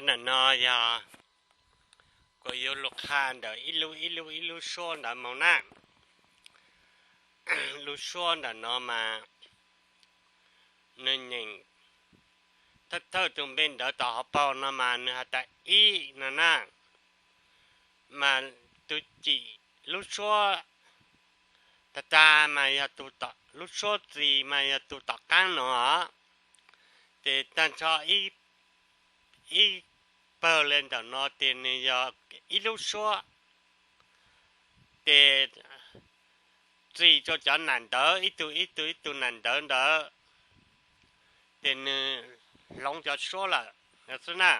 Ntawm no yog kuv yuav lus qha ntawm ib lub ib lub ib lub suab ntawd mus na. Lub suab ntawm no mas nws nyeem thawj thawj tus npe ntawd tom hauv paus no mas nws has tas ib no na. Mas tus cim lub suab tag tag mas yog tus, lub suab txi mas yog tus tom qaab no. Ces tag nrho ib pawg le ntawm no ces nws yog ib lub suab. Ces txi rau cov nam ntawv ib tug ib tug ib tug nam ntawv ntawd, ces nws hloov cov suab lawm xwb na.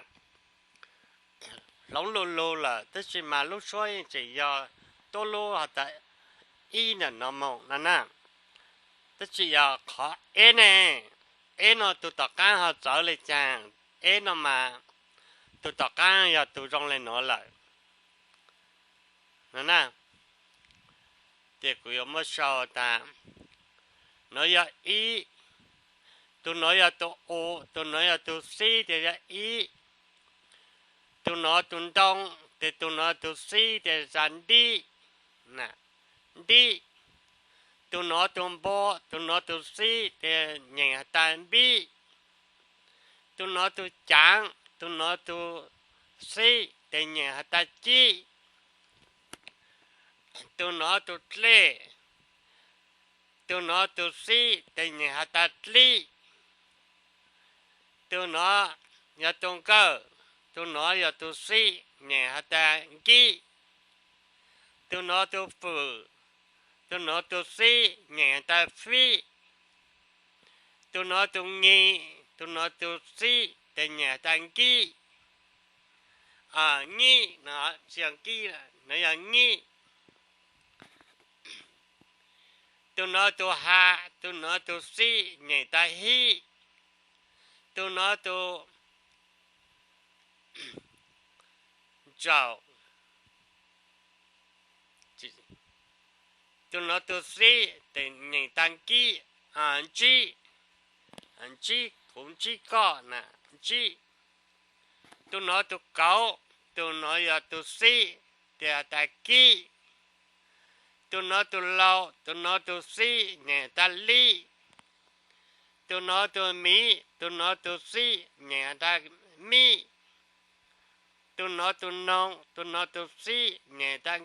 Hloov lug lug lawm tab sis mas lub suab yeej tseem yog tuab lub has tas ib ntawm no mus no na. Tab sis yog qhov eb ne, eb no tus tom qaab ho txawv le caag, eb no mas tus tom qaab yog tus zoo le nuav lawm no na. Ces kuv yuav muab sau tas, nuav yog ib, tus nuav yog tus u, tus nuav yog tus xib ces yog ib, tus nuav tus ntoo, ces tus nuav tus xib ces has tas ndib, ndib, tus nuav tus npu, tus nuav tus xib ces nyeem has tas npib, tus nuav tus caav, tus nuav tus xib ces nyeem has tas cib, tus nuav tus dlej, tus nuav tus xib ces nyeem has tas dlib, tus nuav yog tus nkawj, tus nuav yog tus xib nyeem has tas nkib, tus nuav tus fwm, tus nuav tus xib nyeem has tas fib, tus nuav tus nyig, tus nuav tus xib ces nyeem has tas nkib, nyib, no tsis yog nkib, no yog nyib. Tus nuav tus ha, tus nuav tus xib nyeem tas hib, tus nuav tus tsaum, tus nuav tus xib ces nyeem tas nkib, ntsib, ntsib kuv ntsib koj na, ntsib. Tus nuav tus kauv, tus nuav yog tus xib ces has tas kib. Tus nuav tus laus, tus nuav tus xib nyeem tas lib. Tus nuav tus miv, tus nuav tus xib nyeem tas mib. Tus nuav tus noog, tus nuav tus xib nyeem tas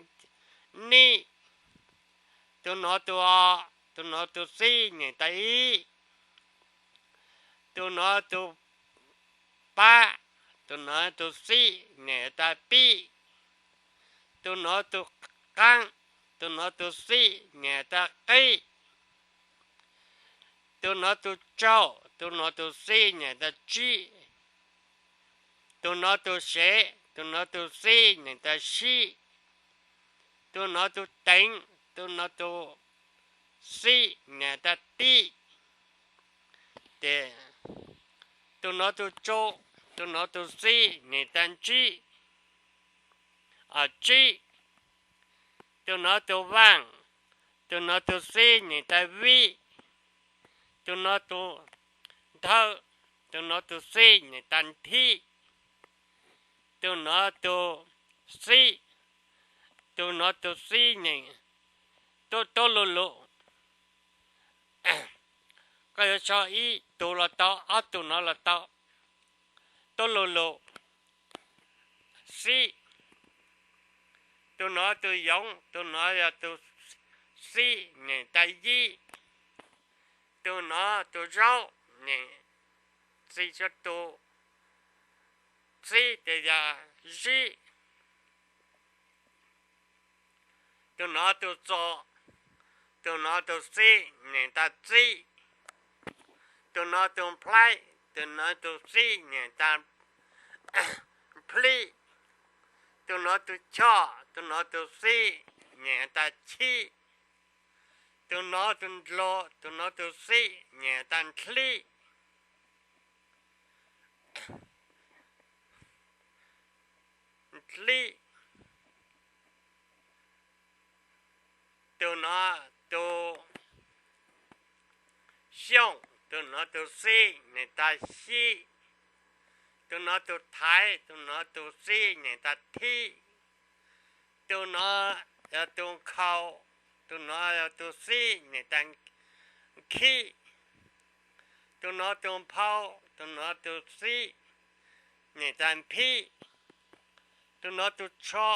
nib. Tus nuav tus o, tus nuav tus xib nyeem tas ib. Tus nuav tus pab, tus nuav tus xib nyeem tas pib. Tus nuav tus qaab, tus nuav tus xib nyeem tas qib. Tus nuav tus tsaug, tus nuav tus xib nyeem tas tsib. Tus nuav tus sev, tus nuav tus xib nyeem tas sib. Tus nuav tus teev, tus nuav tus xib nyeem tas tib. Ces tus nuav tus tsu, tus nuav tus xib nyeem tas ntsib, tsib. Tus nuav tus vaaj, tus nuav tus xib nyeem tas vib. Tus nuav tus nthawv, tus nuav tus xib nyeem tas nthib. Tus nuav tus xib, tus nuav tus xib nyeem tuab tuab lug lug. Koj yuav sau ib tug los tau, ob tug no los tau. Tuab lug lug, xib. Tus nuav tus yoov, tus nuav yog tus xib nyeem tas yib. Tus nuav tus zaub nyeem txi rua tus xib ces yog zib. Tus nuav tus txos, tus nuav tus xib nyeem tas txib. Tus nuav tus nplhaib, tus nuav tus xib nyeem tas nplhib. Tus nuav tus choj, tus nuav tus xib nyeem tas chib. Tus nuav tus ndlua, tus nuav tus xib nyeem tas ndlhib, ndlib. Tus nuav tus xyooj, tus nuav tus xib nyeem tas xyib. Tus no tus thaiv, tus no tus xib nyem tas thib. Tus no yog tus nkhaus, tus no yog tus xib nyem tas khib. Tus no tus nphau, tus no tus xib nyem tas nphib. Tus no tus tsho,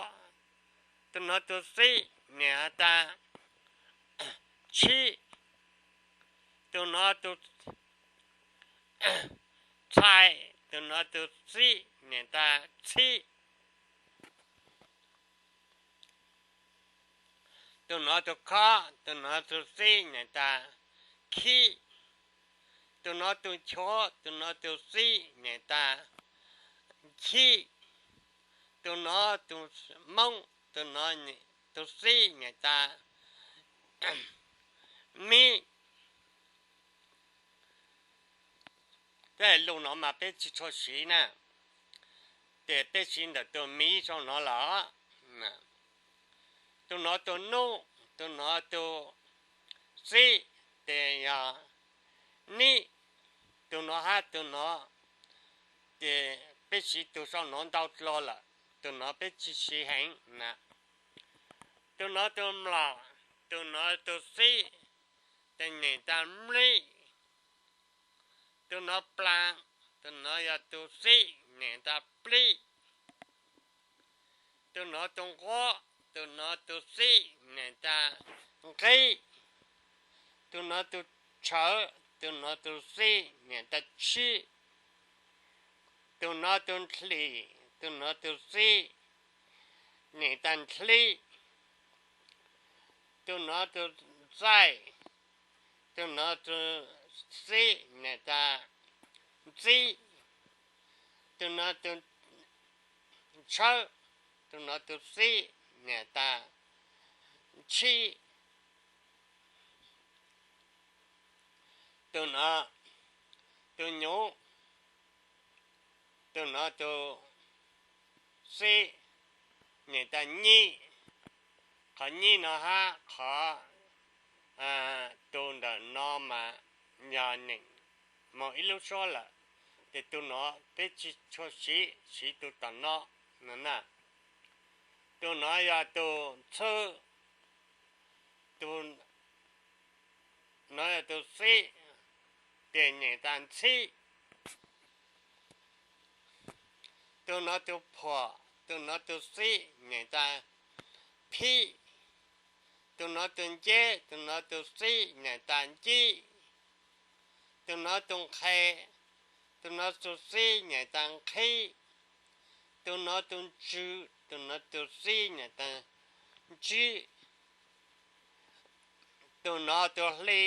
tus no tus xib nyem tas tshib. Tus no tus txhais, tus no tus xib nyem tas txhib. Tus no tus khob, tus no tus xib nyem tas khib. Tus no tus nchuav, tus no tus xib nyem tas nchib. Tus no tus moob, tus no tus xib nyem tas mib. Tej lus no mas peb tsis tshua siv na, ces peb siv ntawm tus miv sau no los. Tus no tus nub, tus no tus xib, ces yog nib. Tus no hab tus no, ces peb siv tus sau no ntau dlua lawm, tus no peb tsis siv heev na. Tus no tus mlom, tus no tus xib, ces nyem tas mlib. Tus no plas, tus no yog tus xib, nyem tas plib. Tus no tus nquab, tus no tus xib, nyem tas nqib. Tus no tus tshawv, tus no tus xib, nyem tas tshib. Tus no tus nthlim, tus no tus xib, nyem tas nthli. Tus no tus ntxaij, tus no tus xib, nyem tas ntxib. Tus no tus ntshawb, tus no tus xib, nyem tas ntshib. Tus no tus nyuv, tus no tus xib, nyem tas nyib. Qhov nyib no hab qhov tus ntawm no mas yog nyem moog ib lub suab lawm, ces tus no peb tsis tshua siv, siv tus tom no no na. Tus no yog tus ntxhwb, tus no yog tus xib, ces nyem tas ntxhib. Tus no tus phuam, tus no tus xib, nyem tas phib. Tus no tus nceb, tus no tus xib, nyem tas ncib. Tus no tus nqhe, tus no tus xib, nyem tas nqhib. Tus no tus ntsws, tus no tus xib, nyem tas ntsib. Tus no tus hli,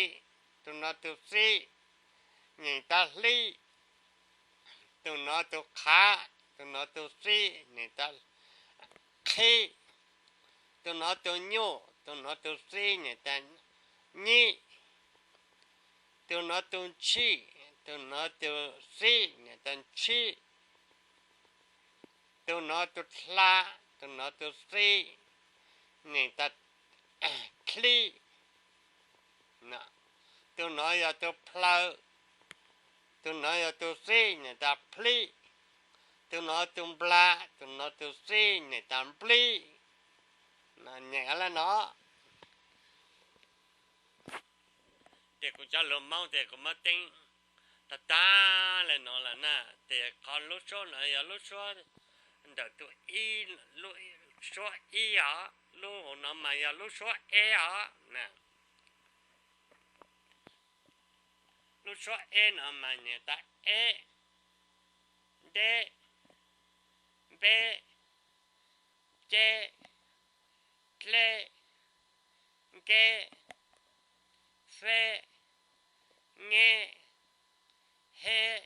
tus no tus xib, nyem tas hlib. Tus no tus qhav, tus no tus xib, nyem tas qhib. Tus no tus nyuj, tus no tus xib, nyem tas nyib. Tus no tus ntshij, tus no tus xib, nyem tas ntshib. Tus no tus dlha, tus no tus xib, nyem tas dlhib. Tus no yog tus plhaw, tus no yog tus xib, nyem tas plhib. Tus no tus npla, tus no tus xib, nyem tas nplib. Nyem le no. Ces kuv cov lus Hmoob ces kuv muab teeb tag tag le no lawm na, ces qhov lub suab no yog lub suab ntawm tus ib, lub suab ib os, lub hauv no mas yog lub suab eb os. Lub suab eb no mas nyem tas eb, nteb, npeb, ceb, dleb, nkeb, feb, ngeb, heb,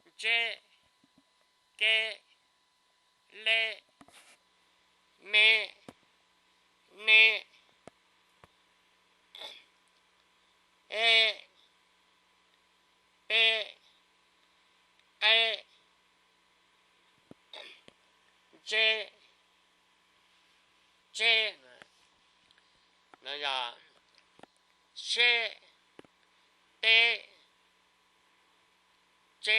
ntseb, keb, leb, meb, neb, eb, peb, qeb, ntseb, tseb, no yog seb, teb, tseb.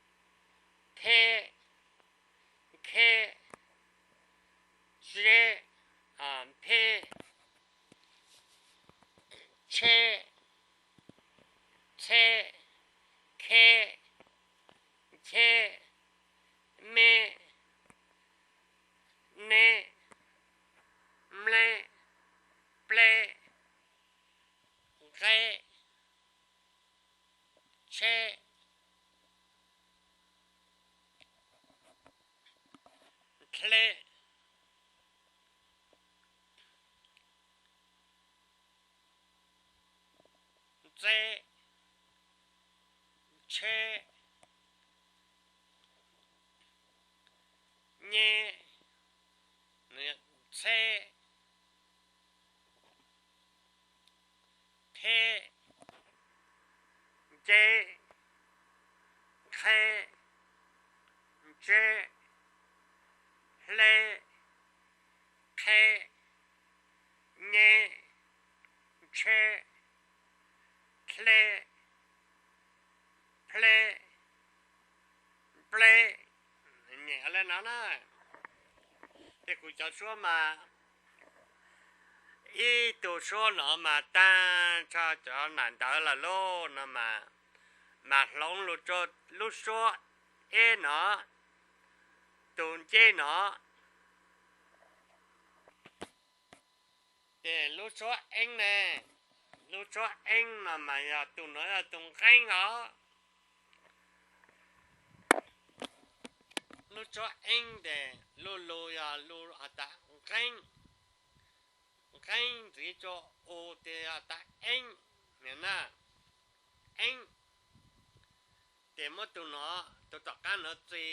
Pheb, kheb, tsheb, pheb, tsheb, txheb, kheb, cheb, meb, neb, mleb, pleb, nqeb, tsheb, dleb, txeb, tsheb, nyeb, txheb, pheb, nceb, nqheb, ntseb, hleb, qheb, nyeb, tsheb, dleb, pleb, npleb. Nyem li no na. Ces kuv cov suab mas ib tug suab no mas tag tso cov nam ntawv lawm lauj no mas, mas hloov lus rau lub suab eb no, tus nceb no. Ces lub suab eeb ne, lub suab eeb no mas yog tus no yog tus nqeeb os. Lub suab eeb ces lub lus yog lus has tas nqeeb, nqeeb ntxiv rau u ces has tas eeb, na, eeb. Ces muab tus no, tus tom qab no txi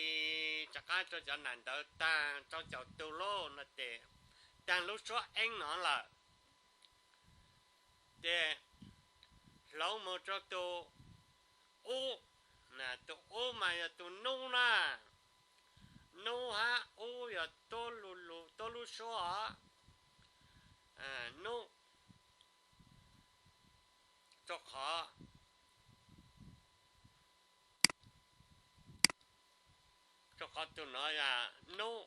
rov qab rau cov nam ntawv tag rau caum tus lauj no ces tag lub suab eeb no lawm. Ces hloov mus rau tus ub, tus ub mas yog tus nub na. Nub hab ub yog tuab lub suab os. Nub, rau qhov, rau qhov tus no yog nub,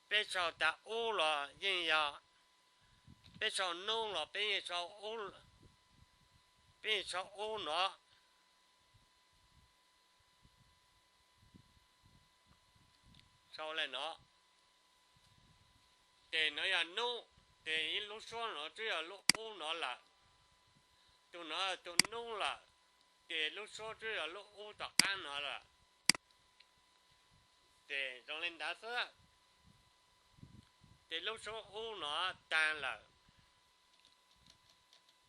peb sau tas ub los yeej yog, peb sau nub los peb yeej sau, peb yeej sau ub no. Sau li no, ces no yog nub, ces ib lub suab no twb yog lub ub no lawm. Tus no tus nub lawm, ces lub suab twb yog lub ub tom qab no lawm. Ces zoo li ntawd xwb, ces lub suab ub no tag lawm.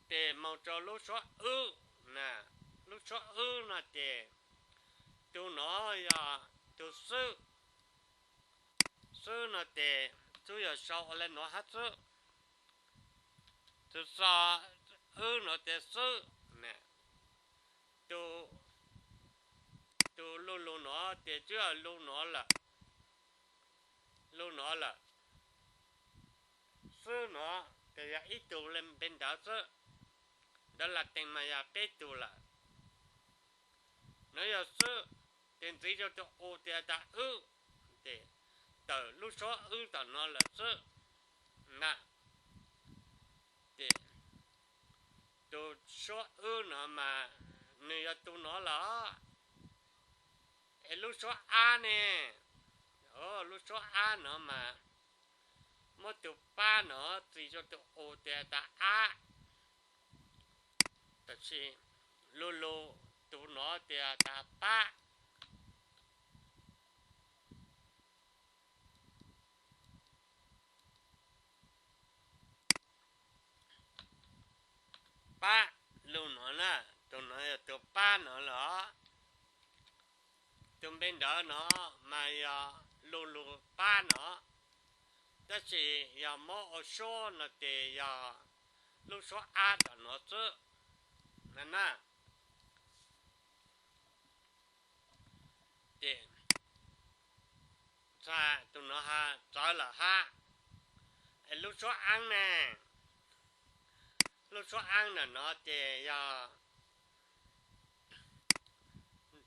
Ces mus rau lub suab wb, lub suab wb no ces tus no yog tus xwb. Xwb no ces twb yog sau li no hab xwb. Tus xo, wb no ces xwb. Tus lub lus no ces twb yog lub no lawm. Lub no lawm. Xwb no ces yog ib tug li npe ntawd xwb. Ntawv Latees mas yog peb tug lawm. No yog xwb, ces ntxiv rau tus u ces tas wb, ces tawm lub suab wb tom no lawm xwb na. Ces tus suab wb no mas nws yog tus no lawm, es lub suab ab ne, lub suab ab no mas muab tus pab no txi rau tus u ces tas ab. Tab sis lub lus tus no ces tas pab. Pab, lub no na, tus no yog tus pab no los, tus npe ntawd no mas yog lub lus pab no, tab sis yog muab ua suab no ces yog lub suab ab tom no xwb na. Ces tus no ha txawv lawm hab. Es lub suab aab ne, lub suab aab ntawm no ces yog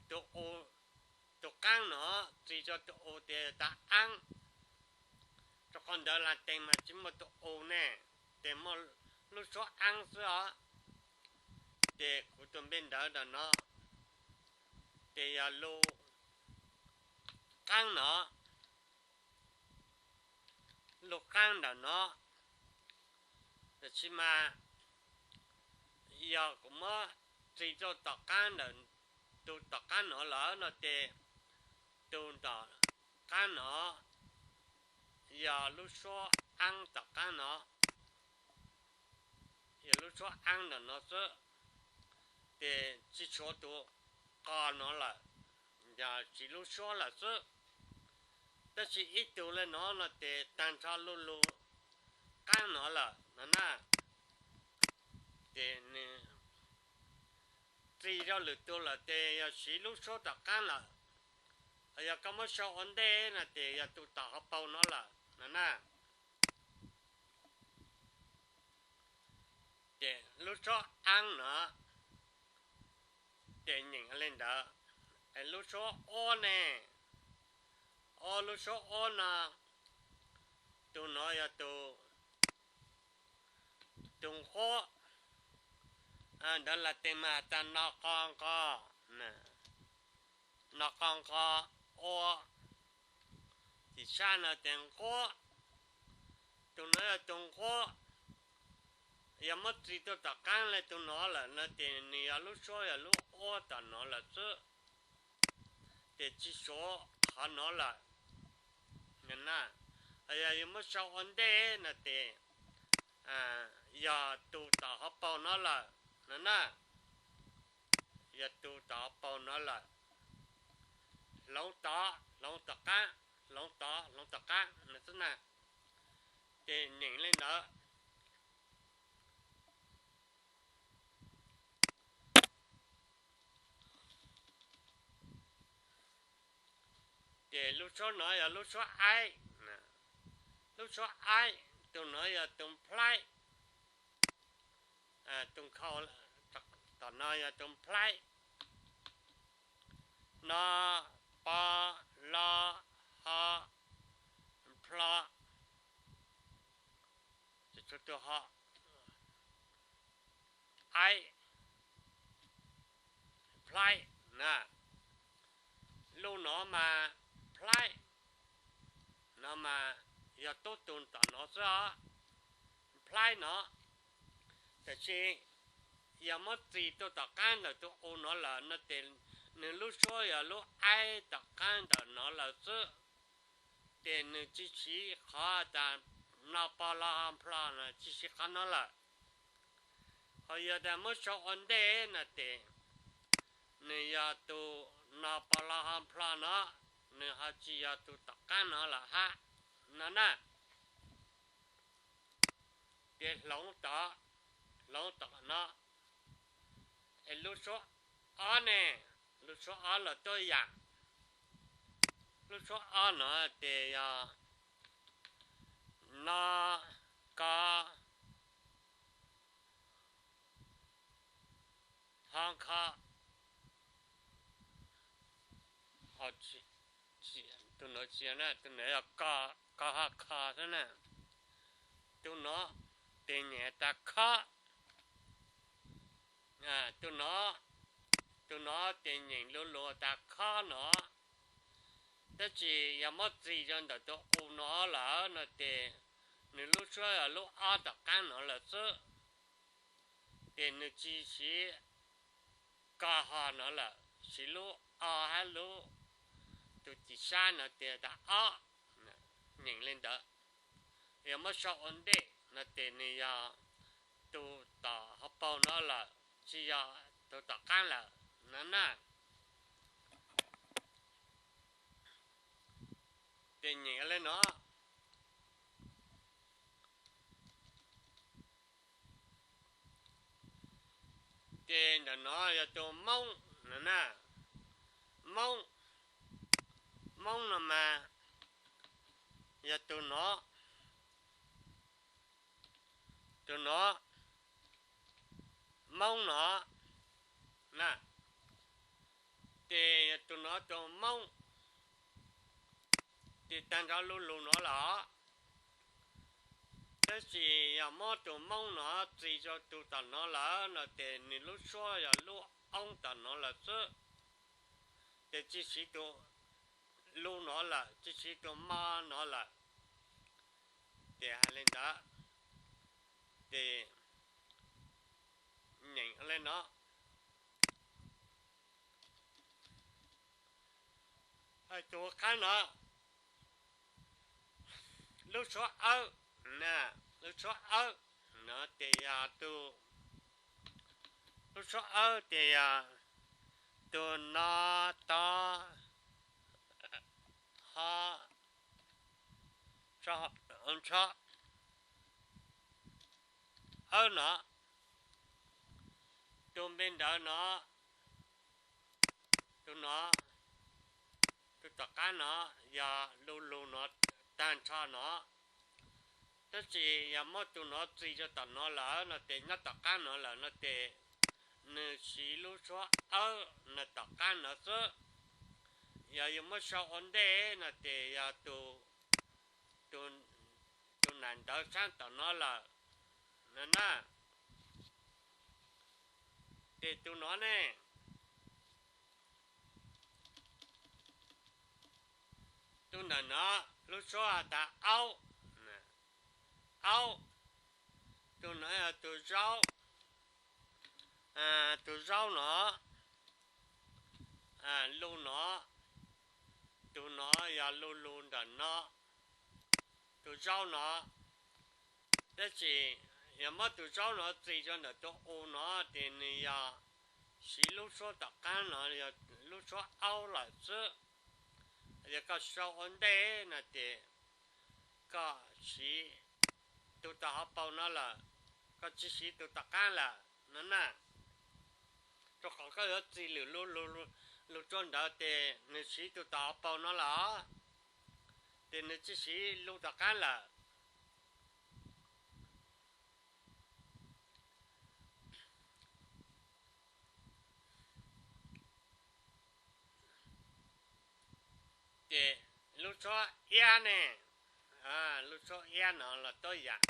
tus qaab no txi rua tus u tes tas aab. Rua qhov ntawd las tes mas tsi muaj tus u ne, tes muaj lub suab aab xwb os. Ces kuv tus npe ntawd ntawm no ces yog lub qaab no, lub qaab ntawm no. Tab sis mas yog kuv muab txi rau tom qaab ntawm, tus tom qaab no lawm no ces tus tom qaab no yog lub suab aab tom qaab no, yog lub suab aab ntawm no xwb, ces tsi tshuav tus qo no lawm, yog tsi lub suab lawm xwb. Tab sis ib tug le no no ces taag nrho lub lub qaab no lawm no na. Ces nws txi rau lwm tus lawm tes yog siv lub suab tom qaab lawm. Yog koj muab sau ua ntej no ces yog tus tom hauv paug no lawm no na. Ces lub suab aab no ces nyeem le ntawd. Es lub suab ob ne, ob, lub suab ob no, tus no yog tus, tus nquab. Ntawd las tes mas has tas no qo nqo, no qo nqo, ua, tim sab no tes nquab. Tus no yog tus nquab. Yog muab txi tuaj tom qaab le tus no lawm no ces nws yog lub suab yog lub ob tom no lawm xwb, ces tsi suav qhov no lawm. Yog muab sau ua ntej no ces yog tus tom hauv paug no lawm no na. Yog tus tom hauv paug no lawm. Hloov tod hloov tom qaab, hloov tod hloov tom qaab no xwb na. Ces nyeem le ntawd. Ces lub suab no yog lub suab aib, lub suab aib. Tus no yog tus nplhaib, tus nkhaus tom no yog tus nplhaib. No, po, lo, ho, nplho, tus ho, aib, nplhaib na. Lub no mas nplhaib, no mas yog tub tug tom no xwb os, nplhaib no. Tab sis yog muab txi tuaj tom qaab ntawm tus u no lawm no ces nws lub suab yog lub aib tom qaab ntawm no lawm xwb. Ces nws tsis siv qhov tas no po lo ho nplho no tsis siv qhov no lawm. Ho yog tas muab sau ua ntej no ces nws yog tus no po lo ho nplho no, nws ho tsis yog tus tom qaab no lawm hab no na. Ces hloov tod, hloov tom no. Es lub suab ob ne, lub suab ob los tuaj yaam, lub suab ob no ces yog no, ko, ho, kho. Tus no tsis, tus no yog ko, ko ho kho xwb na. Tus no ces nyeem tas khob. Tus no, tus no ces nyeem luv luv tas khob no. Tab sis yog muab txi rau ntawm tus u no lawm no ces nws lub suab yog lub ob tom qaab no lawm xwb. Ces nws tsis siv ko ho no lawm, siv lub o hab lub, tus tim sab no tias tas ob, nyeem li ntawd. Yog muab sau ua ntej no ces nws yog tus tom hauv paug no lawm, tsis yog tus tom qaab lawm no na. Ces nyeem le no. Ces ntawm no yog tus moob no na. Moob, moob no mas yog tus no, tus no, Moob no na, ces yog tus no tus Moob, ces tag nrho lu lug no los. Tab sis yog muab tus Moob no txis rau tus tom no lawm no ces nws lub suab yog lub oob tom no lawm xwb. Ces tsis siv tus lu no lawm, tsis siv tus mo no lawm. Ces hais li ntawd, ces nyeem li no. Tus qab no, lub suab awb, lub suab awb no ces yog tus, lub suab awb ces yog tus no, to, ho, ntsho, awb no, tus npe ntawd no, tus no, tus tom qab no yog lu lug no tag nrho no. Tab sis yog muab tus no txis rau tom no lawm no ces nyob tom qab no lawm no ces nws siv lub suab awb no tom qab no xwb. Yog yus muab sau ua ntej no ces yog tus, tus nam ntawv saab tom no lawm no na. Ces tus no ne, tus ntawm no lub suab has tas aub, aub. Tus no yog tus zaub, tus zaub no, lu no, tus no yog lu lug ntawm no, tus zaub no. Tab sis yog muab tus zaub no txis rau ntawm tus u no ces nws yog siv lub suab tom qab no yog lub suab aub lawm xwb. Yog koj sau ua ntej no ces koj siv tus tom hauv paus no lawm, koj tsis siv tus tom qab lawm no na. Rau qhov koj yuav txis lwm lub, lub suab ntawd ces nws siv tus tom hauv paus no lawm, ces nws tsis siv lub tom qab lawm. Ces lub suab iab ne, lub suab iab no los tuab yam,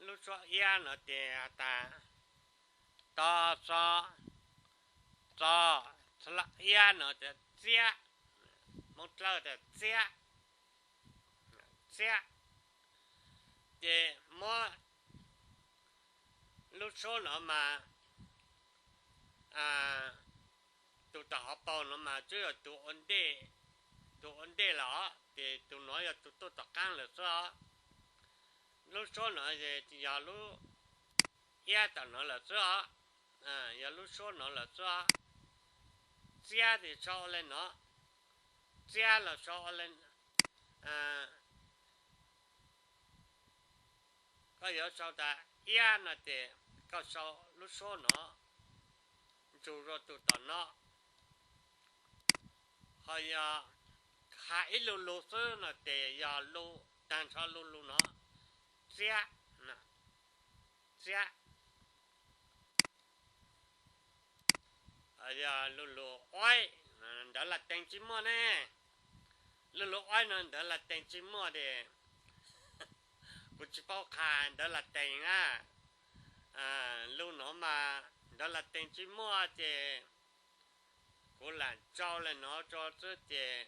lub suab iab no ces has tas to, xo, txo, iab no tas txiab, Hmoob Dlawb tas txiab, txiab. Ces muab lub suab no mas tus tom hauv paus no mas twb yog tus ua ntej, tus ua ntej lawm os, ces tus no yog tus tuaj tom qab lawm xwb os. Lub suab no yog lub iab tom no lawm xwb os, yog lub suab no lawm xwb os. Txiab ces sau ua li no, txiab los sau ua li, koj yuav sau tas iab no ces koj sau lub suab no ntsug rau tus tom no. Ho yog has ib lu lug xwb no ces yog lu, tag nrho lu lug no, txiab, txiab. Yog lu lug oib, ntawv Latees tsis muaj ne. Lu lug oib no ntawv Latees tsis muaj ces kuv tsis paub qha ntawv Latees na. Lu no mas ntawv Latees tsis muaj ces kuv lam tso li no tso xwb ces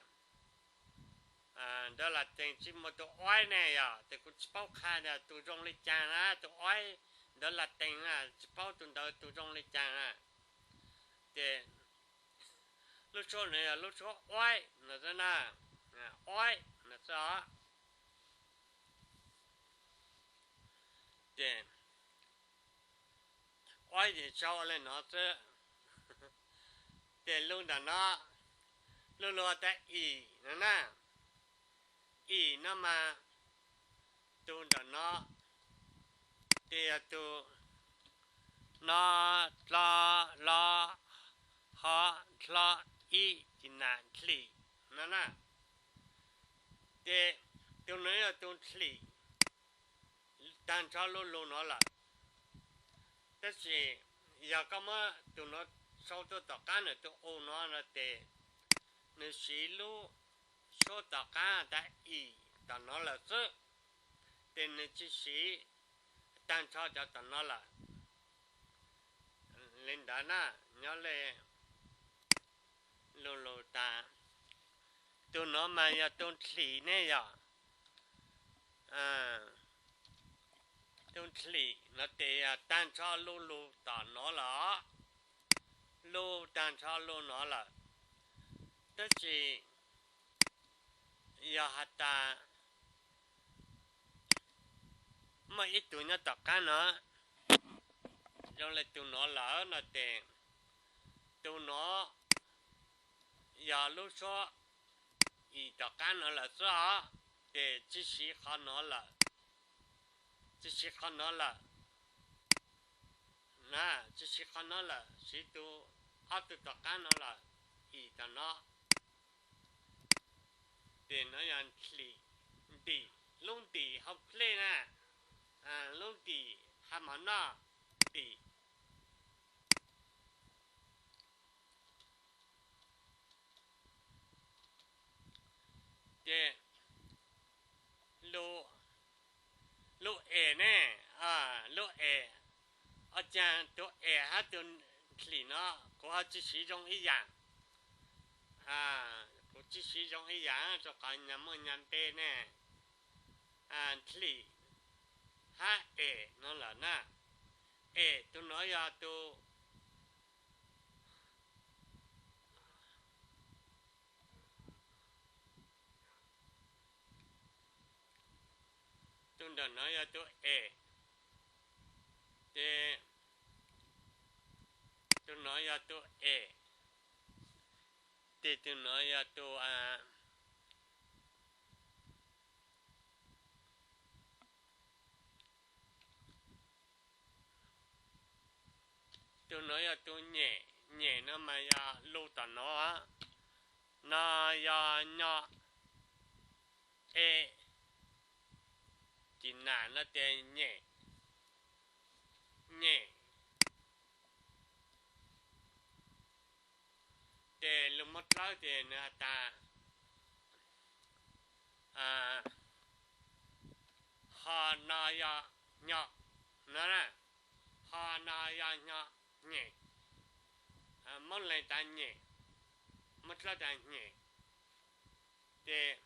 ntawv Latees tsis muaj tus oib ne yog ces kuv tsis paub qha tias tus zoo li cas na, tus oib ntawv Latees na, tsis paub tus ntawd tus zoo li cas na. Ces lub suab no yog lub suab oib no xwb na, oib no xwb os. Ces oib ces sau li no xwb. Ces lu ntawm no, lu lug tas im no na. Im no mas tus ntawm no ces yog tus no, dlo, lo, ho, dlo, i, ces nam dlim no na. Ces tus no yog tus nthlim tag nrho lub lug no lawm. Tab sis yog koj muab tus no sau tuaj tom qab nws tus u no no ces nws siv lub suab tom qab tas i tom no lawm xwb, ces nws tsis siv tag nrho cov tom no lawm. Li ntawd na, nyob li lug lug tas, tus no mas yog tus nthlim ne yog, tus nthlim no ces yog tag nrho lub lug tom no lawm, lub tag nrho lub no lawm. Tab sis yog has tas muaj ib tug nyob tom qab no, zoo li tus no lawm no ces tus no yog lub suab i tom qab no lawm xwb os, ces tsis siv qhov no lawm, tsis siv qhov no lawm, tsis siv qhov no lawm, siv tus, ob tug tom qab no lawm, i tom no. Ces no yog nthlim, ntim, lub ntim hauv plej na, lub ntim hauv mov noj, ntim. Ces lub es ne, lub es, o cas tus es hab tus nthlim no kuv ho tsis siv zoo ib yam, kuv tsis siv zoo ib yam rau qhov nyag muaj nyag npe ne, nthlim hab es no lawm na. Es tus no yog tus Tus ntawm no yog tus es, ces tus no yog tus es, ces tus no yog tus, tus no yog tus nyem, nyem no mas yog lug tom no, no yog nyo, e, ces nam no ces nyem, nyem. Ces lug Moob Dlawb ces nws has tas, ho no yog nyo no, ho no yog nyo, nyem, Moob Leeg tas nyem, Moob Dlawb tas nyem. Ces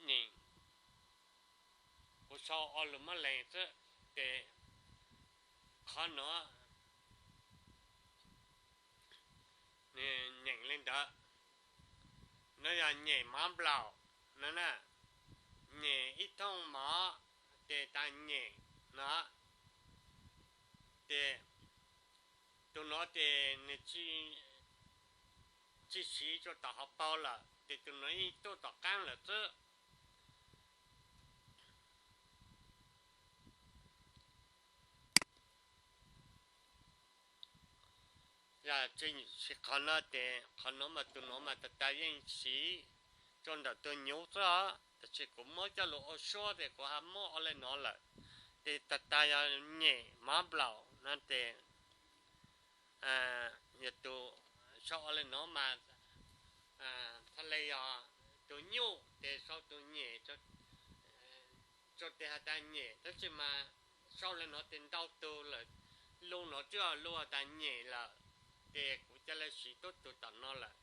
nyem, kuv sau ua lug Moob Leeg xwb, ces qhov no nws nyeem li ntawd. No yog nyem mov nplaum no na, nyem ib thooj mov, ces tas nyem no. Ces tus no ces nws tsis siv rau tom hauv paug lawm, ces tus no yeej tuaj tom qaab lawm xwb. Yog tsis siv qhov no ces qhov no mas tus no mas tag tag yeej siv rau ntawm tus nyuv xwb os. Tab sis kuv muab coj lug ua suab ces kuv ho muab ua li no lawm. Ces tag tag yog nyem mov nplaum no ces yog tus sau ua li no mas txhaj le yog tus nyuj ces sau tus nyem, rau tes has tas nyem, tab sis mas sau li no ces ntau tug lawm, lug no twb lug has tas nyem lawm, ces kuv ca le siv tub tug tom no lawm,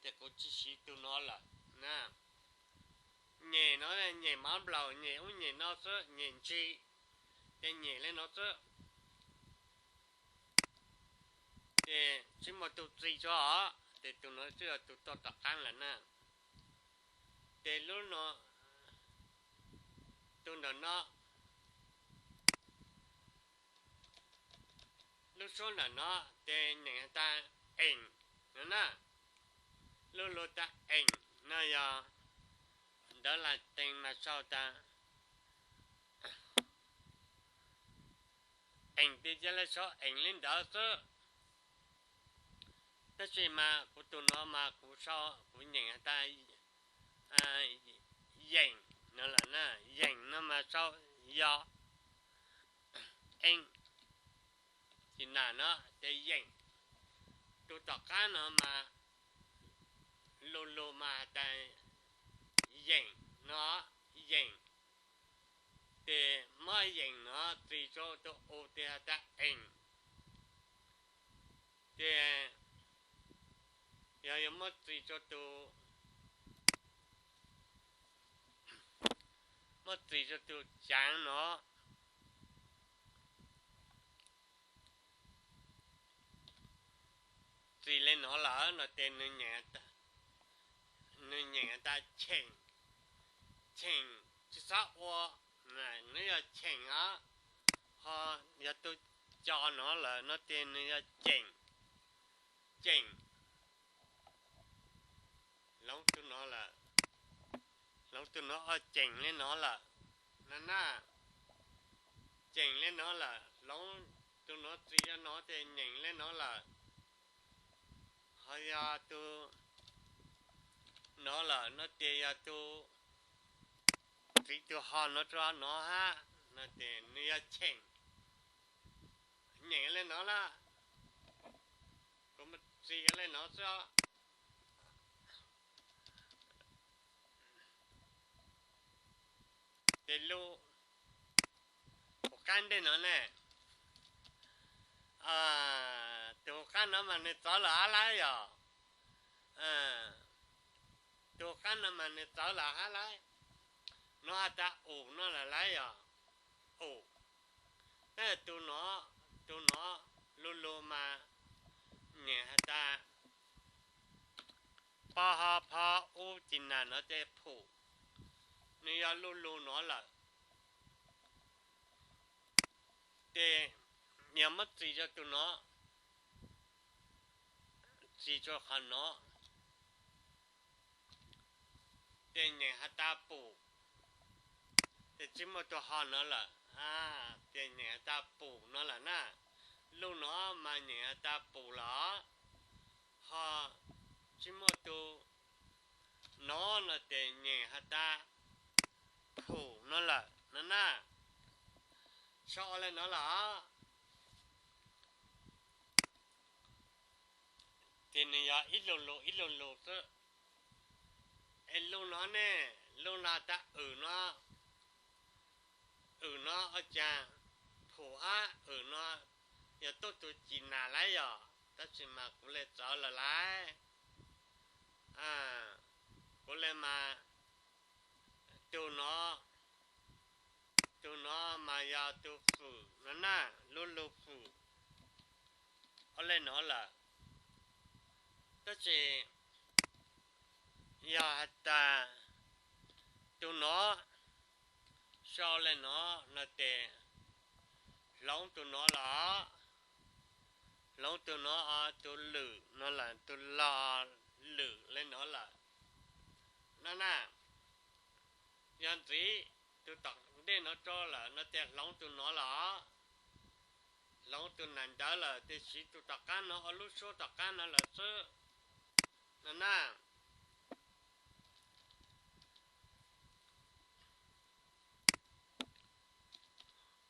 ces kuv tsis siv tus no lawm na. Nyem no, nyem mov nplaum, nyem ub nyem no xwb, nyem ntsis, ces nyem li no xwb. Ces tsis muaj tus txi tso os, ces tus no twb yog tus tuaj tom qaab lawm na. Ces lub no, tus ntawm no, lub suab ntawm no ces nyeem has tas eem no na. Lub lug tas eem no yog ntawv Latees mas sau tas eem, ces ca le sau eem li ntawd xwb. Tab sis mas kuv tus no mas kuv sau, kuv nyeem has tas, do, eej, ci nam no ces yeem. Tus tom qab no mas lu lug mas has tas yeem no, yeem. Ces muab yeem no txis rua tus u ces has tas eem. Ces yog yuav muab txis rua tus, muab txis rua tus caav no, txis le no lawm no ces nws, nws nyeem has tas cheem, cheem, tsi xob ua, nws yog cheem os. Ho yog tus co no lawm no ces nws yog ceem, ceem. Hloov tus no lawm, hloov tus no o ceem le no lawm na na. Ceem le no lawm, hloov tus no txis rua no ces nyeem le no lawm. Ho yog tus no lawm no ces yog tus, txis tus ho no rua no hab no ces nws yog cheem, nyeem le no lawm. Kuv muab txis le no xwb. Ces lug, huv qaab ntej no ne, tus huv qaab no mas nws txawv lawm hab lauj yog, tus huv qaab no mas nws txawv lawm hab lauj. No has tas um no lawm lauj yog, um. Tab tus no, tus no lu lug mas nyeem has tas po ho pho u ci nam no ces phum, nws yog lu lug no lawm. Ces yog muab txis rua tus no, txis rua qhov no, ces nyeem has tas pum, ces tsi muaj tus ho no lawm, ces nyeem has tas pum no lawm na. Lug no mas nyeem has tas pum lawm, ho tsi muaj tus no no ces nyeem has tas phum no lawm no na. Sau le no lawm. Ces nws yog ib lug lug ib lug lug xwb. Es lug no ne, lug no has tas um no, um no ua caag phum hab um no yog tuaj tus ci nam lauj yog, tab sis mas kuv le txawv lawm lauj. Kuv le mas tus no, tus no mas yog tus fwm no na, lu lug fwm. Ua le no lawm. Tab sis yog has tas tus no sau le no no ces hloov tus no lawm, hloov tus no, tus lwm no lawm, tus lo lwm le no lawm no na. Yog ntxiv tus tom ntej no rua lawm no ces hloov tus no lawm, hloov tus nam ntawd lawm, tab sis tus tom qaab no ua lub suab tom qaab no lawm xwb no na.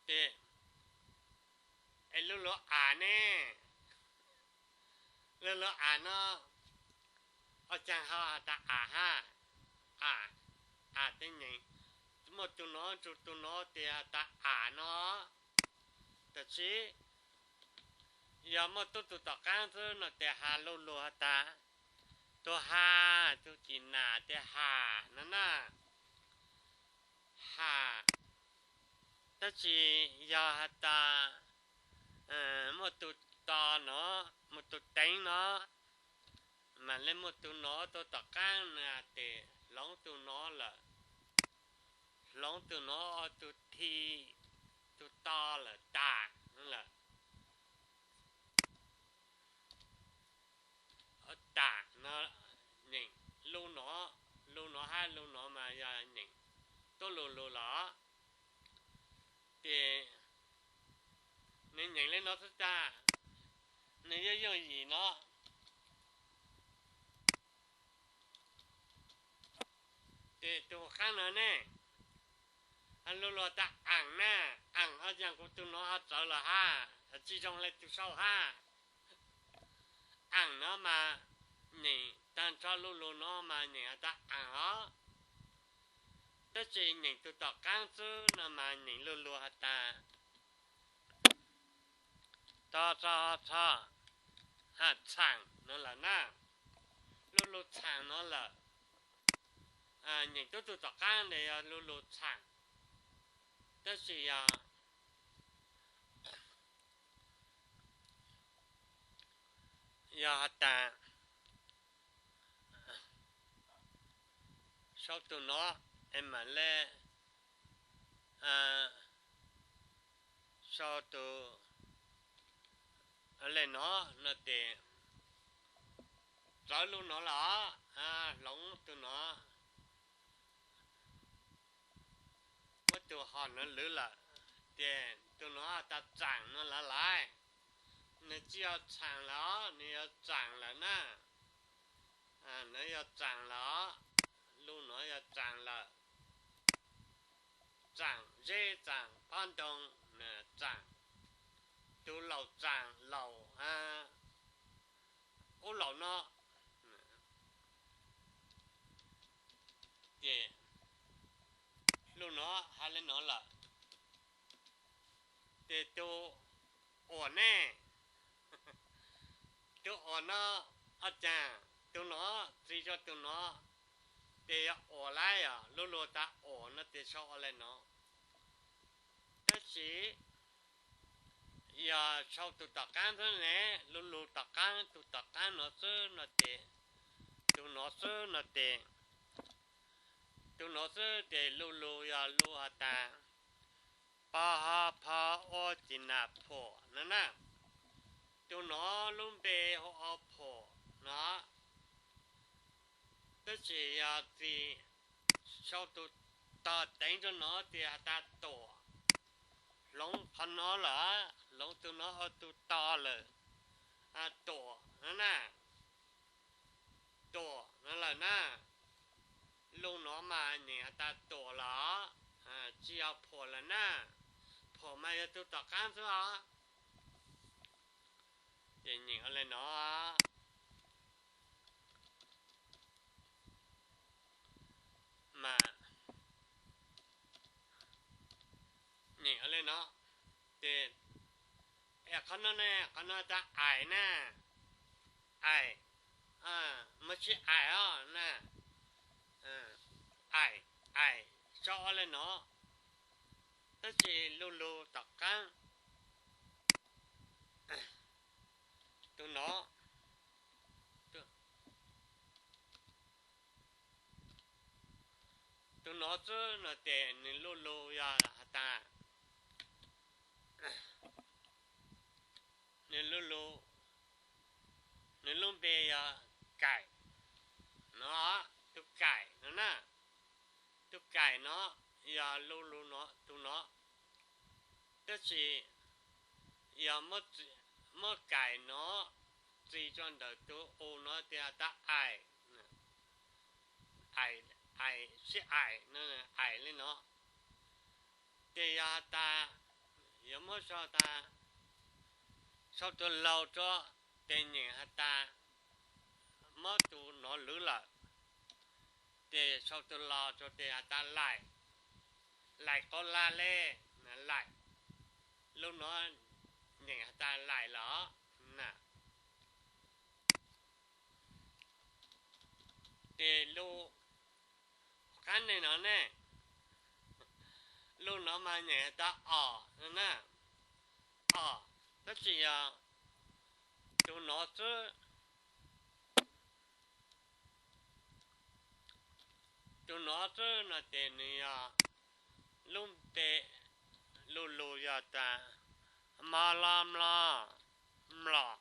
Ces es lu lug am ne, lu lug am no ua caag ho has tas am hab, am, am tej nyeem, muaj tus no nrug tus no tes has tas am no. Tab sis yog muaj tuab tug tom qaab xwb no tes has lu lug has tas, tug has, tug ci nam tes has no na, has. Tab sis yog has tas muaj tug to no, muaj tug teeb no, mas le muaj tug no tuaj tom qaab na tes hloov tug no lawm, hloov tug no ua tug thi, tug to lawm tas lawm. Tam no, nyeem lu no, lu no hab lu no mas yog nyeem tuab lu lug lawm. Ces nws nyeem le no xwb tag, nws yeej yooj yim no. Ces tus huv qaab no ne, Lub lug tas aam na, aam o, yog kuv tug nuav ho txawv lawm hab, tsi zoo le tug saud hab. Aam nuav mas nyeem taag nrho lub lug nuav mas nyeem has tas aam os. Tab sis nyeem tug tom qaab xwb no mas nyeem lub lug has tas to, txo, txho, txhaam nuav lawm na. Lub lug txhaam nuav lawm. Nyeem tub tug tom qaab tes yog lub lug txhaam. Tab sis yog, yog has tas sau tug nuav es mam le sau tug le nuav no tes txawv lub nuav lawm, hloov tug nuav, muab tug ho nuav lwv lawm, tes tug nuav tas txaam nuav lawm lauj. Nwg tsi yog txhaam lawm, nwg yog txaam lawm na. Nwg yog txaam lawm, lub nuav yog txaam lawm. Txaam zeb, txaam pob ntoo, txaam, tug laus txaam laus, ub laus no. Ces lub nuav has le nuav lawm, ces tug uas ne, tug uas no, o caag tug nuav txi rua tug nuav, ces yog uas lawm, yog lub lug tas uas no ces sau ua le nuav. Tab sis yog sau tug tom qaab xwb ne, lub lug tom qaab, tug tom qaab nuav xwb no ces, tug nuav xwb no ces, tug nuav xwb ces lub lug yog lub has tas po ho pho ua ci na phuam no na. Tug nuav lub npe hu ua phuam no. Tab sis yog txi sau tug tog teev rua nuav ces has tas tuam. Hloov qhov nuav lawm, hloov tug nuav ua tug tog lawm, tuam no na. Tuam no lawm na. Lub nuav mas nyeem has tas tuam lawm, tsi yog phuam lawm na. Phuam mas yog tug tom qaab xwb os. Ces nyeem ua le nuav mas, nyeem ua le nuav, ces qhov nuav ne, qhov nuav tas aim na, aim, muaj sib aim os na, aim, aim, sau ua le nuav. Tab sis lub lug tom qaab, tug nuav, tug nuav xwb no ces nws lub lug yog has tas, nws lub lug, nws lub npe yog kaim no, tug kaim no na. Tug kaim no yog lub lug nuav, tug nuav. Tab sis yog muab kaim no txi rua ntawm tug u no ces has tas aim, aim, sib aim, aim le nuav. Ces yog has tas, yog muab sau tas, sau tug laug rua, ces nyeem has tas, muab tug nuav lwv lawm, ces sau tug los rua ces has tas laim, laim qau la le, laim, lub nuav nyeem has tas laim lawm na. Ces lub qab ne no ne, lub nuav mas nyeem has tas om no na, om, tab sis yog tug nuav xwb, tug nuav xwb no ces nws yog lub npe, lub lug yog tas mlo, mlo, mlom.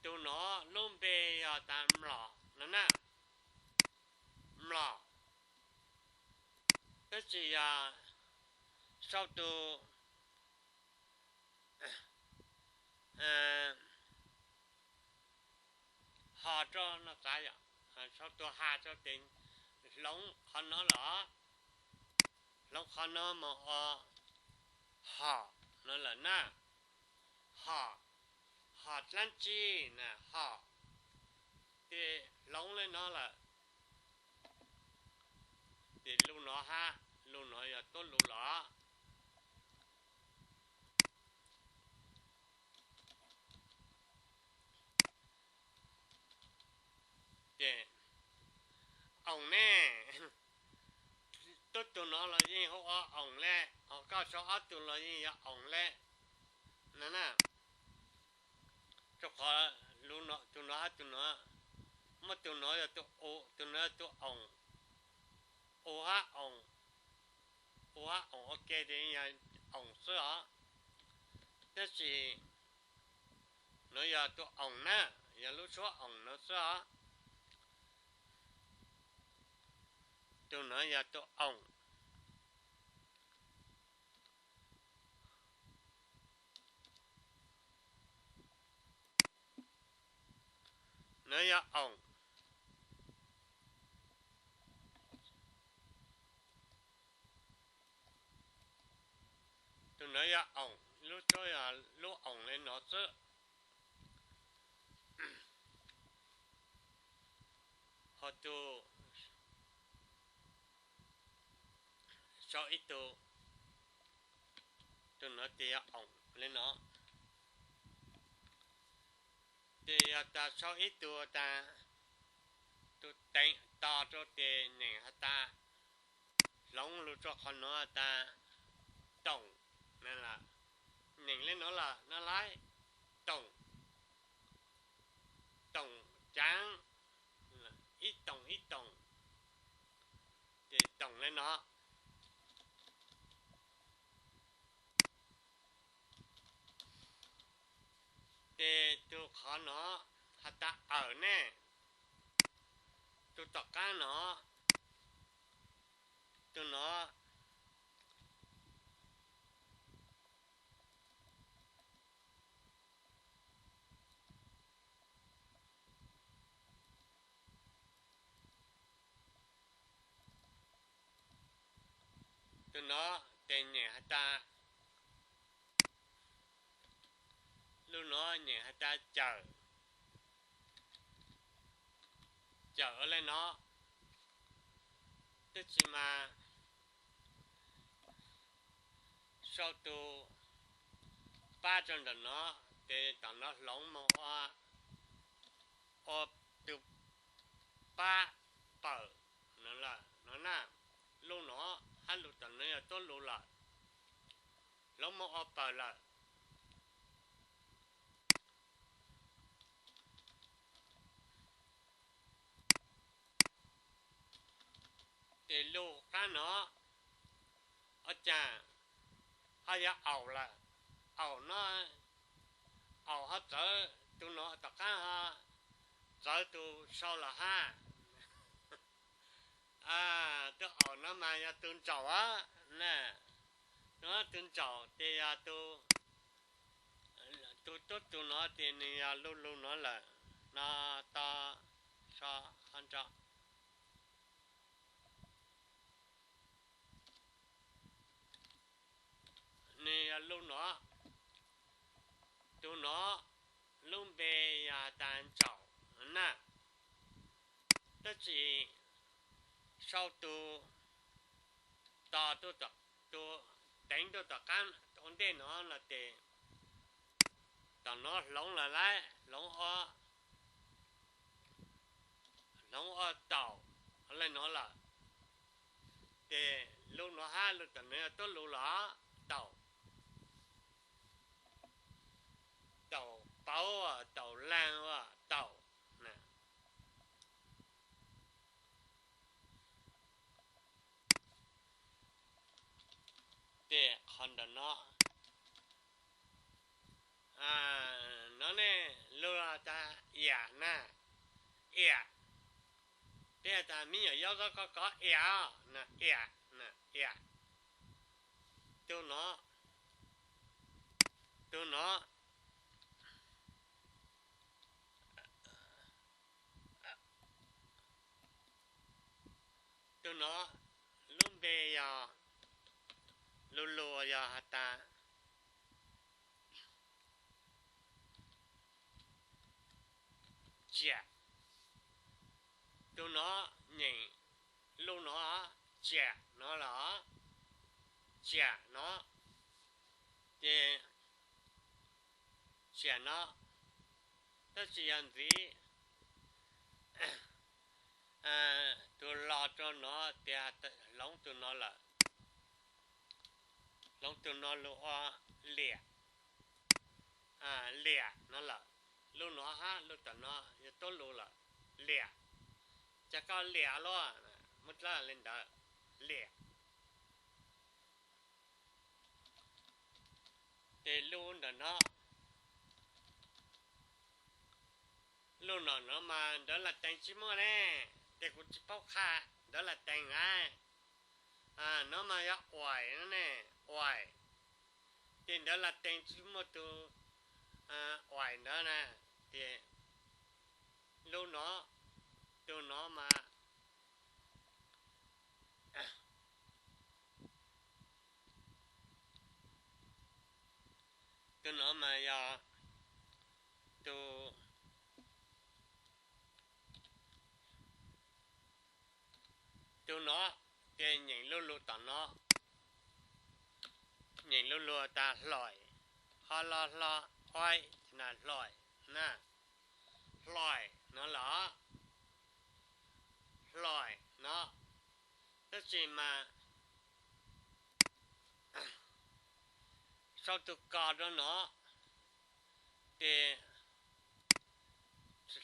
Tug nuav lub npe yog tas mlom no na, mlom. Tab sis yog sau tug ho rua no tas, sau tug ha rua ces hloov qhov nuav lawm. Hloov qhov no mus ua hom no lawm na. Hom, hom dlaab tsi na, hom. Ces hloov le no lawm, ces lug no hab lug no yog tuab lug los. Ces oom ne, tuab tug no los yeej hu ua oom le, ho koj sau ob tug los yeej yog oom le na. Rua qhov tus no hab tus no, muaj tus no yog tus u, tus no yog tus oom, u hab oom, u hab oom ua ke ces yog oom xwb os. Tab sis no yog tus oom na, yog lub suab oom no xwb os. Tus no yog tus oom. No yog oom. Tus no yog oom, lub suab yog lub oom le no xwb. Ho tus sau ib tug, tus no tes yog oom le no. Tes yog tas sau ib tug tas, tus teev tos rau tes neeg has tas, hloov lug rua qhov no tas, toom, neeg le no lawm no lawm, toom, toom caav, ib toom ib toom, ces toom le no. Ces tus qhov no has tas awm ne, tus tom qaab no, tus no, tus no tes nyeem has tas, lub no nyeem has tas cawm, cawm le no. Tab sis mas sau tus pab rau ntawm no, ces tom no hloov mus ua, ua tus pab pawm no lawm no na. Lub no hab lug tom no yog tuab lug lawm, hloov mus ua pawm lawm. Ces lub qab no, ua cas ho yog aum lawm, aum no, aum ho txawv, tus no tom qab ho txawv tus sau lawm hab. Tus aum no mas yog tus ntsaum na, no tus ntsaum ces yog tus, tus tub tus no ces nws yog lub lug no lawm no, to so ho nrog. Nws yog lub no, tus no lub npe yog tas ntsaum na, tab sis sau tus to, tus teev tuaj tom qab ua ntej no no ces tom no hloov lawm lauj, hloov ua, hloov ua taum le no lawm. Ces lub no hab lub tom no yog tuab lug los taum, taum pauv, taum laag, taum na. Ces qhov ntawm no, no ne, lug tas iam na, iam. Peb has tas me nyuam yaub zaub koj kov iam, iam, iam. Tus no, tus no, tus no lub npe yog Lub lug yog has tas tsiam. Tus no nyeem lub no, tsiam no los, tsiam no, ces tsiam no, tab sis yog ntxiv tus los rau no tias hloov tus no lawm, hloov tus no lug ua liam, liam no lawm. Lub no hab lub tom no yog tuab lug lawm, liam. Cas koj liam luaj, muab dlawb li ntawd, liam. Ces lub ntawm no, lub no no mas ntawv Latees tsis muaj ne, ces kuv tsis paub qha ntawv Latees na. No mas yog uaim no ne, uaim. Ces ntawv Latees tsis muaj tus uaim ntawd na, ces lub no, tus no mas, tus no mas yog tus, tus no, ces nyeem lub lug tom no, nyeem lub lug tas hlaim, ho lo hlo, oib, hlo, na, hlaim no los, hlaim no, tab sis mas sau tus kos rau no, ces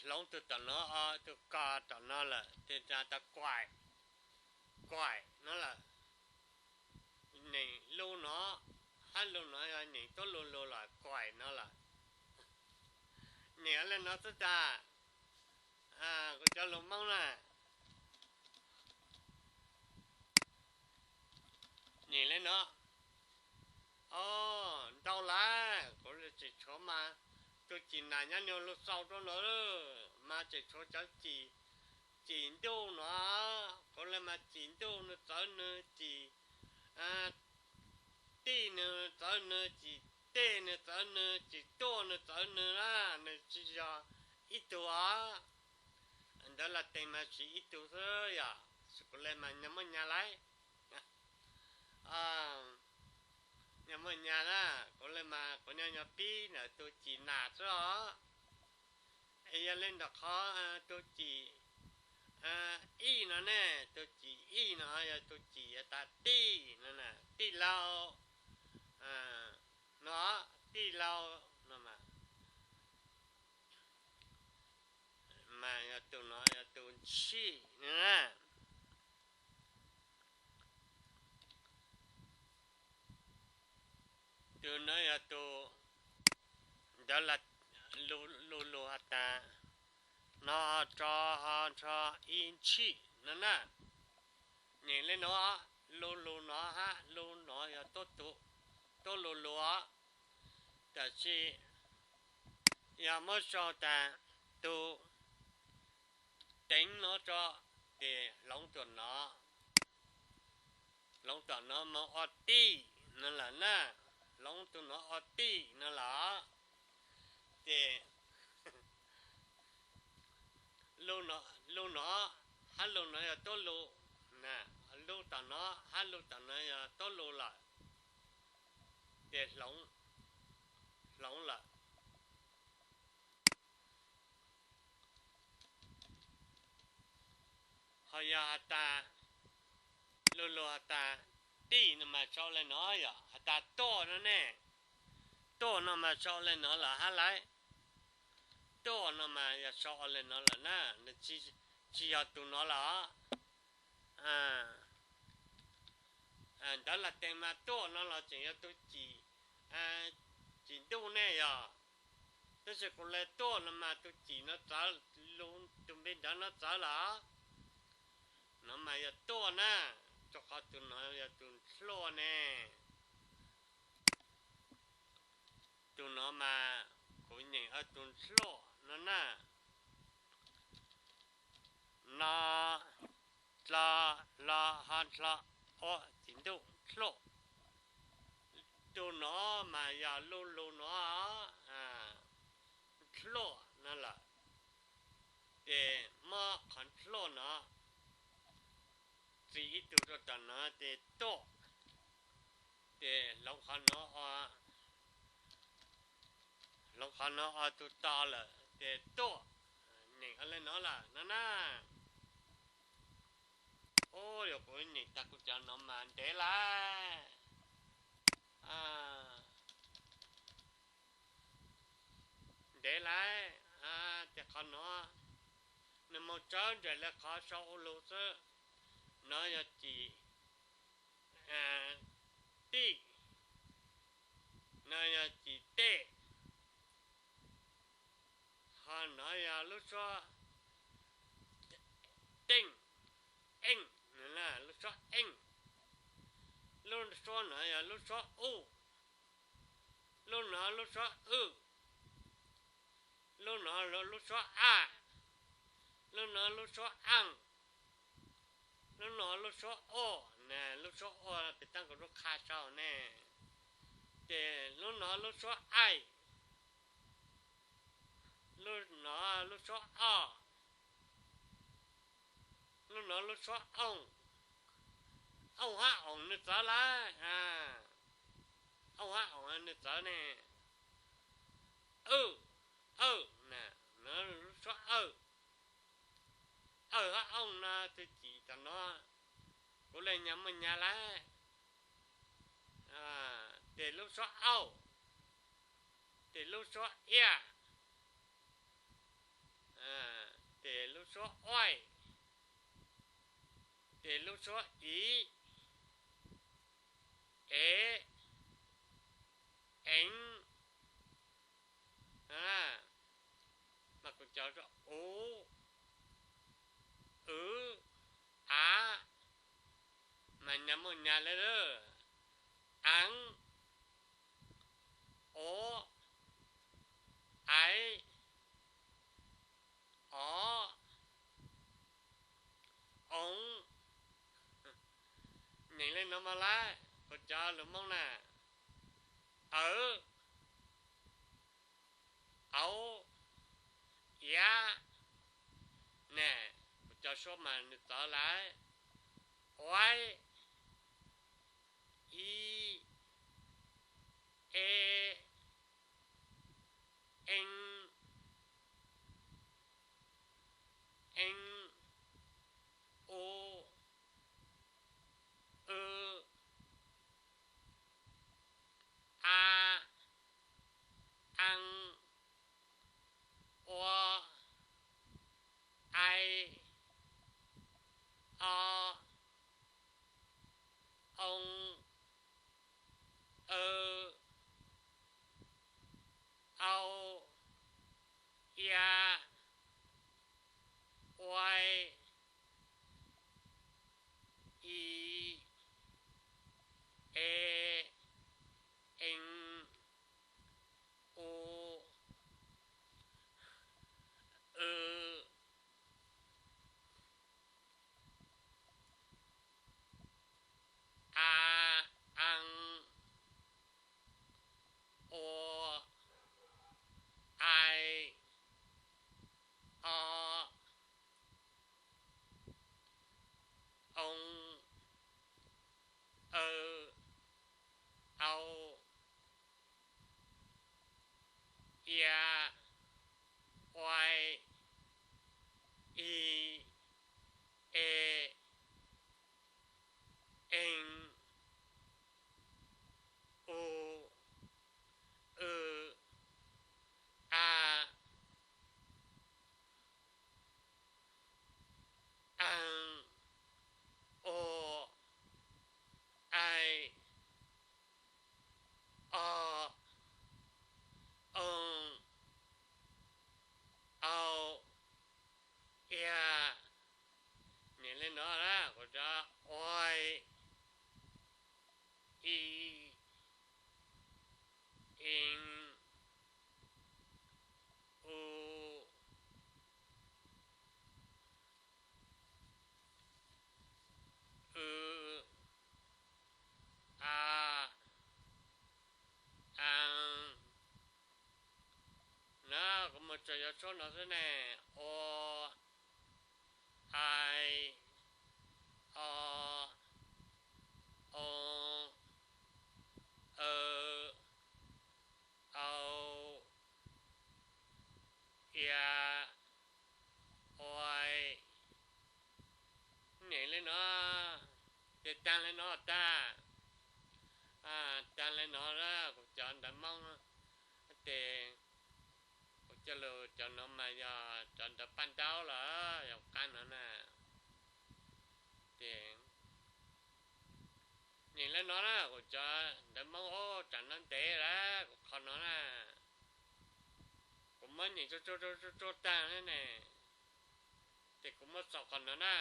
hloov tus tom no, tus kos tom no lawm ces tas kuaim, kuaim no lawm. Nyeem lub no, hab lub no yog nyeem tuab lug lug los kuaim no lawm. Nyeem le no xwb tas, kuv cov lus Moob na. Nyeem le no, o, ntau lawm, kuv tseem tshuav mas tus cim nas nyob nws lug xaus rau no, mas tseem tshuav cov cim, cim ntuj no, kuv le mas cim ntuj nws txawv nws cim, tij nws txawv nws cim, tej nws txawv nws cim, tuaj nws txawv nws na, nws tsis yog ib tug os. Ntawv Latees mas siv ib tug xwb yom, kuv le mas nyag muaj nyag lauj. Nyag muaj nyag na, kuv le mas kuv nyuam nyuam pib ntawm tus cim nas xwb os. Es yog le ntawm qhov tus cim ij no ne, tus cim ij no yog tus cim tas tij no, tij laug no, tij laug no mas, mas yog tus no yog tus ntshij no na. Tus no yog tus, ntawd lug lug has tas no tso ho nrho ib ntshij no na. Nyeem le no, lug lug no hab lug no yog tuab lug lug os. Tab sis yog muab sau tas tus teev no tso, ces hloov tus no, hloov tom no mas ua tij no lawm na, hloov tus no ua tij no lawm. Ces lub no hab lub no yog tuab lug, lub tom no hab lub tom no yog tuab lug lawm, ces hloov lawm. Ho yog has tas, lug lug has tas tij no mas sau le no yom, has tas tuaj no ne, tuaj no mas sau le no lawm hab lauj. Tuaj no mas yog sau le no lawm na, nws tsis yog tus no lawm. Ntawv Latees mas tuaj no los tseem yog tus cim, cim ntuj ne yog. Tab sis kuv le tuaj no mas tus cim no txawv, tus npe ntawd no txawv lawm. No mas yog tuaj na, rua qhov tus no yog tus hlua ne. Tus no mas kuv nyeem ua tus hlua no na. No, dlo, hlo, ho nrho, ua, cim ntuj, hlua. Lug no mas yog lug lug no, ntlhuaj no lawm. Ces muab qhov ntlhuaj no txi ib tug rau tom no ces tuaj. Ces hloov qhov no, hloov qhov no ua tug to lawm ces tuaj. Nyeem ua le no lawm no na. Ub, yog kuv nyeem tag kuv cov no mas ntev lawm. Ntev lawm. Ces qhov no nws mus tsawv nres li qhov sau ua lug xwb. No yog cim tij, no yog cim tej, ho no yog lub suab teej, eej, lub suab eej. Lub suab no yog lub suab u, lub no lub suab w, lub no lub suab a, lub no lub suab aaj, lub no lub suab o. Na, lub suab o pem toj kuv lub qha sau ne. Ces lub no lub suab aij, lub no lub suab o, lub no lub suab ooj. Ooj hab oom nws txawv lawm. Ooj hab oom nws txawv ne. Awj, awj, no lub suab awj. Awj hab ooj no twb cim tom no, kuv le nyag muaj nyag lawm. Ces lub suab auj, ces lub suab iaj, ces lub suab uaij, ces lub suab iv, ev, eev. Mas kuv cov ub, wv, av, mas nyag muaj nyag le lawm. Aav, o, aiv, o, oov. Nyeem le no mas lawm kuv cov lus Hmoob na. Awv, auv, iab. Ne, kuv cov suab mas nws txawv lawm. Uaib, i, e, ee, ee, u, w, a, aa, ua, ai, o, Tshuab no xwb ne. O, ai, o, o, aw, au, ia, oi. Nyeem li no, ces tag li no tag. Tag li no, kuv cov ntawv Hmoob, ces kuv coj lus cov no mas yog cov ntawv paj ntaub los yog qab no na. Ces nyeem li no na, kuv cov ntawv Hmoob ub tsam no ntev lawm, kuv qhov no na, kuv muab nyeem tsuag tsuag tag ne, ces kuv muab xaus qhov no na.